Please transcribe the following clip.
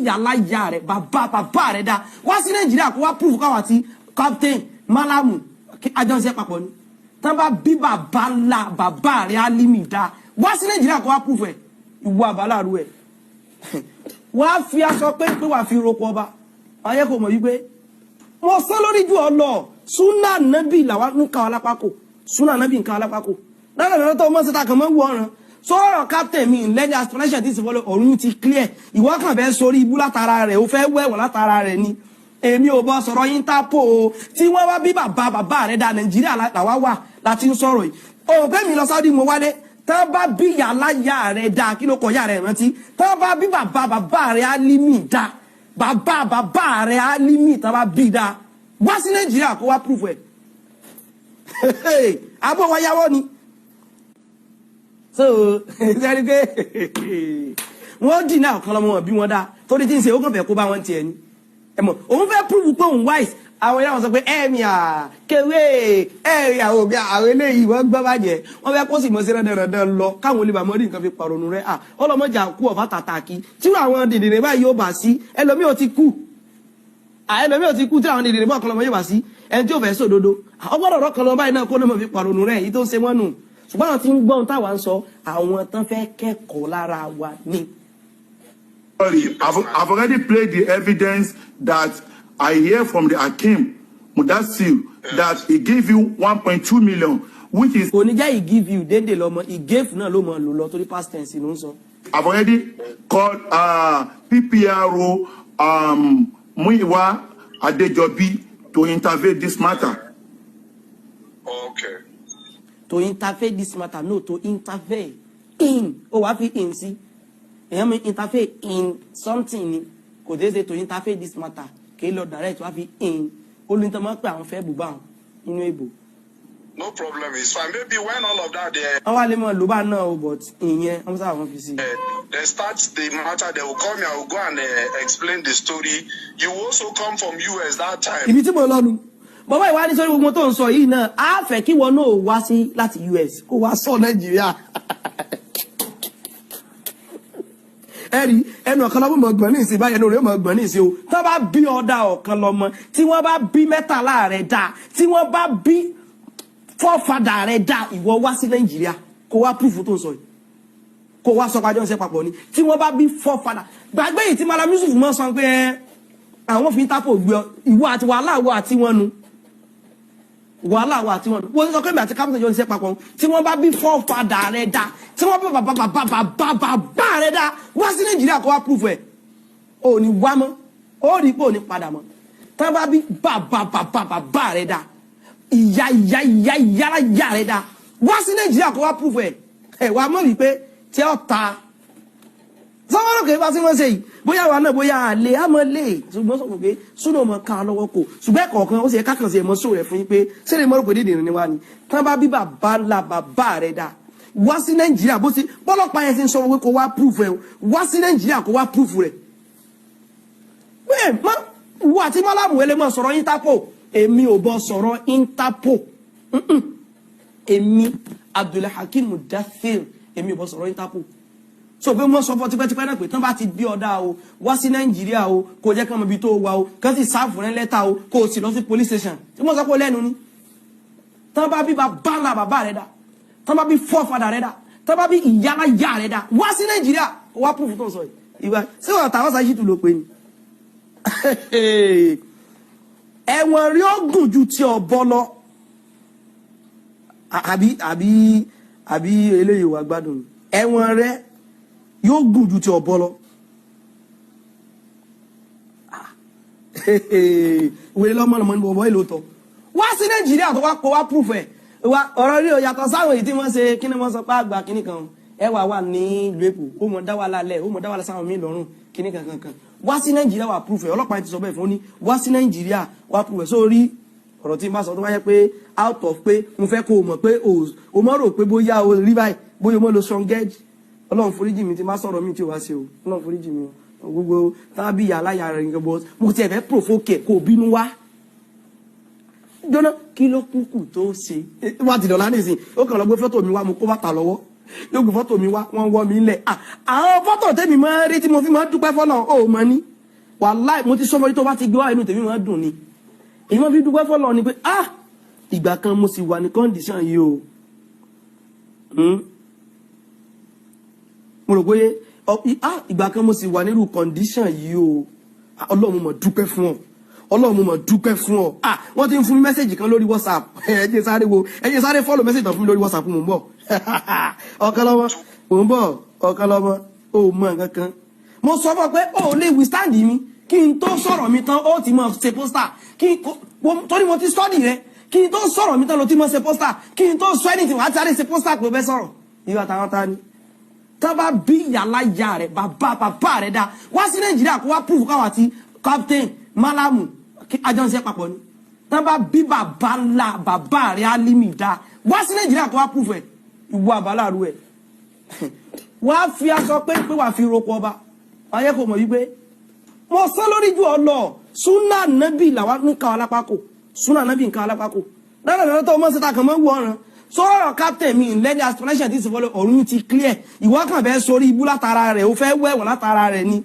yàrá ìyá rẹ̀, bàbá bàbá rẹ̀ dá wá sí Nàìjíríà kó wá proof káwá ti captain Malamu àjọṣe papọ̀ ni. Tán bá bí bàbá ńlá bàbá rẹ̀ Álímì dá wá sí Nàìjíríà kó wá proof ẹ̀. Ìwọ àbálàrú ẹ̀ wàá fi aṣọ pé pé wàá fi roko ọba ayé kò mọ̀ wípé mo sọ lórí ju ọ lọ. Súnà nábì làwọn ń ka alápákò, súnà nábì ń ka alápákò lọ́dọ̀ lọ́dọ̀ tó mọ́ síta kàn mọ́ wù ọ̀ràn sọ̀rọ̀. Captain mi lẹ́ni explanation ti fọlọ́ ọ̀run ti clear. Ìwọ kàn fẹ́ sórí ibú látara rẹ̀, ó fẹ́ wẹ̀wọ̀n látara rẹ̀ ni. Èmi ò bọ́ sọ̀rọ̀ Interpol o. Tí wọ́n wá bí bàbá bàbá rẹ̀ da, Nàìjíríà làwa wà láti ń sọ̀rọ̀ yìí. Òun pé mi lọ Saudi, mo wálé. Tán bá bí yàrá yà rẹ̀ da, kí ló kọ yà rẹ̀ rántí? Tán bá bí bàbá bàbá rẹ̀ Álímì da, bàbá bàbá rẹ̀ Álímì, tán bá bí da wá sí Nàìjíríà kó wá proof ẹ̀, abọ́ wa yáwọ́ ni. So sẹ́ni pé wọ́n dì náà kan lọ́mọ wọn bí wọ́n dá torí tí ń ṣe, ó kàn fẹ́ kó bá wọn tiẹ̀ ni. Ẹ mọ̀ òun fẹ́ prove pé òun wise. Àwọn yàrá wọn sọ pé ẹ̀mí à kéwé ẹ̀mí àwọn òbí àwọn eléyìí wọ́n gbọ́ bàjẹ́, wọ́n fẹ́ kó sì mọ̀ sí rẹ̀dẹ̀rẹ̀dẹ̀ lọ káwọn olè bàmọ́ rí nǹkan fi pàrọ̀nù rẹ̀. À ọlọ́mọjà kú ọ̀fà tàtàkì tí àwọn dìndìnrín báyìí yóò bá sí. Ẹlòmíì ò ti kú, ẹlòmíì ò ti kú tí àwọn dìndìnrín bá ọ̀kan lọ́mọ yóò bá sí. Ẹni tí ò fẹ́ sòdodo ọgbọ́dọ̀ ọ̀rọ̀ kan lọ́mọ báyìí náà kó ló mọ̀ fi pàrọ̀nù rẹ̀ èyí tó ń ṣe wọ́n nù. Ṣùgbọ́n àwọn tí ń gbọ́n táwa ń sọ, àwọn tán fẹ́ kẹ́kọ̀ọ́ lára wa ni. Sorry, I've already played the evidence that I hear from the Akim Mudassir that he gave you 1.2 million, which is Kò ní jẹ́ "he give you" déédéé lọ́mọ, "he gave" náà ló mọ̀ lò lọ torí past tense ló ń sọ. I've already called PPRO Muiwa Adejobi to intervene this matter. Okay. "To interfere this matter", no, "to interfere in". Ó wàá fi "in" sí. Èèyàn mi interfere in something ni, kò dé ṣe "to interfere this matter" kì í lọ direct. Wàá fi "in". Olùtọ́ máa ń pè àwọn fẹ́ bùbá wọn nínú èbò. No problem. It's fine. Maybe when all of that they, Wọ́n wá lè mọ̀ ló bá náà o, but ìyẹn wọ́n sábà wọ́n fi sí i. They start the matter, they will call me. I will go and explain the story. You will also come from US that time. Ibi tí mo lọ nu bàbá ìwà ní sórí gbogbo tó ń sọ yìí náà, á fẹ́ kí wọn náà wá sí láti US kó wá sọ Nàìjíríà. Ẹ rí ẹnu ọ̀kan lọ́mọ mọ̀ gbọ̀n ní ìsìn báyìí, ẹnu rẹ̀ mọ̀ gbọ̀n ní ìsìn o. Tí wọ́n bá bí ọ̀dà ọ̀kan lọ́mọ, tí wọ́n bá bí mẹ́tàlá rẹ̀ dá, tí wọ́n bá bí fọ́fadà rẹ̀ dá, ìwọ wá sí Nàìjíríà kó wá proof tó ń sọ yìí, kó wá sọ pàjọ́ ń ṣe papọ̀ ni. Tí wọ́n bá bí fọ́fadà gbàgbé yìí tí Malam Yusuf mọ́ sọ pé ẹ àwọn fi Interpol gbé ọ, ìwọ àti wàhálà wọ àti wọn nu, wàhálà wà tí wọ́n wọ́n sọ pé mi àti kápẹ́tà jọ ń ṣe papọ̀. Tí wọ́n bá bí fọ́fadà rẹ̀ dá, tí wọ́n bá bàbá bàbá bàbá bàbá rẹ̀ dá wá sí Nàìjíríà kó wá proof ẹ̀, ò ní wá mọ́, ó rí pé ò ní padà mọ́. Tí wọ́n bá bí bàbá bàbá bàbá rẹ̀ dá, ìyá ìyá ìyá ìyá ìyá rẹ̀ dá wá sí Nàìjíríà kó wá proof ẹ̀, ẹ̀ wá mọ̀ wípé tí ó ta sọ́wọ́n kò bá sí wọ́n ṣe yìí, bóyá wà náà, bóyá àlè àmọ́ lè. Ṣùgbọ́n sọ pé súnà ọmọ ká lọ́wọ́ kò, ṣùgbọ́n ẹ̀kọ́ kan ó sì yẹ kákan sí ẹ̀mọ́ sóò rẹ̀ fún yín pé ṣé lè mọ́ rò pé dídìrín ni wá ni. Tán bá bí bàbá ńlá bàbá rẹ̀ dá wá sí Nàìjíríà, bó ti bọ́lọ́pàá yẹn ti ń sọ pé kó wá proof ẹ̀, wá sí Nàìjíríà kó wá proof rẹ̀. Bẹ́ẹ̀ má wo àti mọ́lámù ẹlẹ́mọ̀ sọ̀rọ̀ Interpol. Èmi ò bọ́ sọ̀rọ̀ Interpol. Èmi Abdulhakeem Mudathir, èmi ò bọ́ sọ̀rọ̀ Interpol. So pé wọ́n sọ fún tipẹ́tipẹ́ náà pé tán bá ti bí ọ̀dà o, wá sí Nàìjíríà o, kò jẹ́ kán mọ ibi tó wà o, kán sì serve rẹ́ lẹ́tà o, kó o sì lọ sí police station tí wọ́n sọ pé ó lẹ́nu ni. Tán bá bí bàbá ńlá bàbá rẹ̀ dá, tán bá bí forefather rẹ̀ dá, tán bá bí ìyá yá rẹ̀ dá wá sí Nàìjíríà kó wá proof tó ń sọ yìí. Ìwà ṣé wọn àtàwọn ṣáà ṣì ló pe ni ẹ̀wọ̀n rí ó gùn ju ti ọ̀bọ lọ. Àbí eléyìí wà gbádùn, ẹ̀wọ̀n rẹ yóò gùn ju ti ọ̀bọ lọ. Wèrè lọ́mọ lọ́mọ ní bọ̀bọ̀ ìlú tọ̀ wá sí Nàìjíríà tó wá kó wá proof ẹ̀ wá. Ọ̀rọ̀ rí o yàtọ̀ sáwọn èyí tí wọ́n ṣe. Kí ni wọ́n sọ pé àgbà kíní kan ẹ wà wà ní ìlú Èkó, ó mọ dá wàhálà lẹ̀, ó mọ dá wàhálà sáwọn míì lọ́rùn, kíní kan kan kan. Wá sí Nàìjíríà wà proof ẹ̀. Ọlọ́pàá ti sọ bẹ́ẹ̀ fún ní wá sí Nàìjíríà wá proof ẹ̀. Sórí ọ̀rọ̀ tí n bá sọ, tó bá yẹ pé out of pé mo fẹ́ kó o mọ̀ pé o mọ̀ rò pé bóyá o rí báyìí, bóyá o mọ̀ lo strong edge, Ọlọ́run foríjì mi tí n bá sọ̀rọ̀ mi tí o wá sí o. Ọlọ́run foríjì mi o, gbogbo tábí aláya rẹ̀ nǹkan bọ́ mo tiẹ̀ fẹ́ provoke kó o bínú wá jóná. Kí ló kúkú tó ṣe wá ti dọ̀lá nísìn? Ó kàn lọ gbé fọ́tò mi wá, mo kó bàtà lọ́wọ́, yóò gbé fọ́tò mi wá, wọ́n wọ́ mi lẹ̀. Àwọn fọ́tò tẹ́mi máa ń rí tí mo fi máa ń dúpẹ́ fọ́nà ó mọ ní. Wàláì, mo ti sọ fún yín, tó bá ti gbé wá, inú tèmi máa dùn ni. Èyí máa fi dúpẹ́ fọlọ́ ni pé, ah, ìgbà kan mo sì wà ní condition yìí o. Mo rò pé ah, ìgbà kan mo sì wà nírú condition yìí o. Ah, Ọlọ́run, mo mọ̀ dúpẹ́ fún ọ. Ọlọ́run, mo mọ̀ dúpẹ́ fún ọ. Ah, wọ́n ti ń fún mi message kan lórí WhatsApp. Ẹ jẹ́ sáré wo, ẹ jẹ́ sáré follow message tán fún mi lórí WhatsApp. Mo ń bọ̀, ọ̀kan lọ́mọ, mo ń bọ̀. Ọ̀kan lọ́mọ, ó mọ nǹkan kan. Mo sọ fún ọ pé ó lè withstand mi. Kí n tó sọ̀rọ̀ mi tán, ó ti mọ̀ ṣe poster. Kí torí mo ti study rẹ. Kí n tó sọ̀rọ̀ mi tán, ló ti mọ̀ ṣe poster. Kí n tó sọ anything, wàá ti sáré ṣe poster pé o fẹ́ sọ̀rọ̀. Ìwà táwọn ta ni tá bá bí yàrá ya rẹ, bàbá bàbá rẹ dá wá sí Nàìjíríà, kó wá prove káwá ti captain malamu àjọ ń ṣe papọ̀ ni. Tá bá bí bàbá ńlá bàbá rẹ Alimi dá wá sí Nàìjíríà, kó wá prove ẹ. Ìwọ àbálàrú ẹ, wàá fi aṣọ pé pé wàá fi roko ọba ayé kò mọ̀ wípé mo sọ lórí ju ọ lọ. Súnà nábì làwa ń ka alápákò, súnà nábì ń ka alápákò dáadáa tó mọ̀ síta kan mọ́ wù ọ̀ràn sọ̀rọ̀. Captain mi lẹ́ni explanation ti sọ̀fọ́lẹ̀, ọ̀run ti clear. Ìwọ kàn fẹ́ sórí ibú látara rẹ̀, ó fẹ́ wẹ̀wọ̀n látara rẹ̀ ni.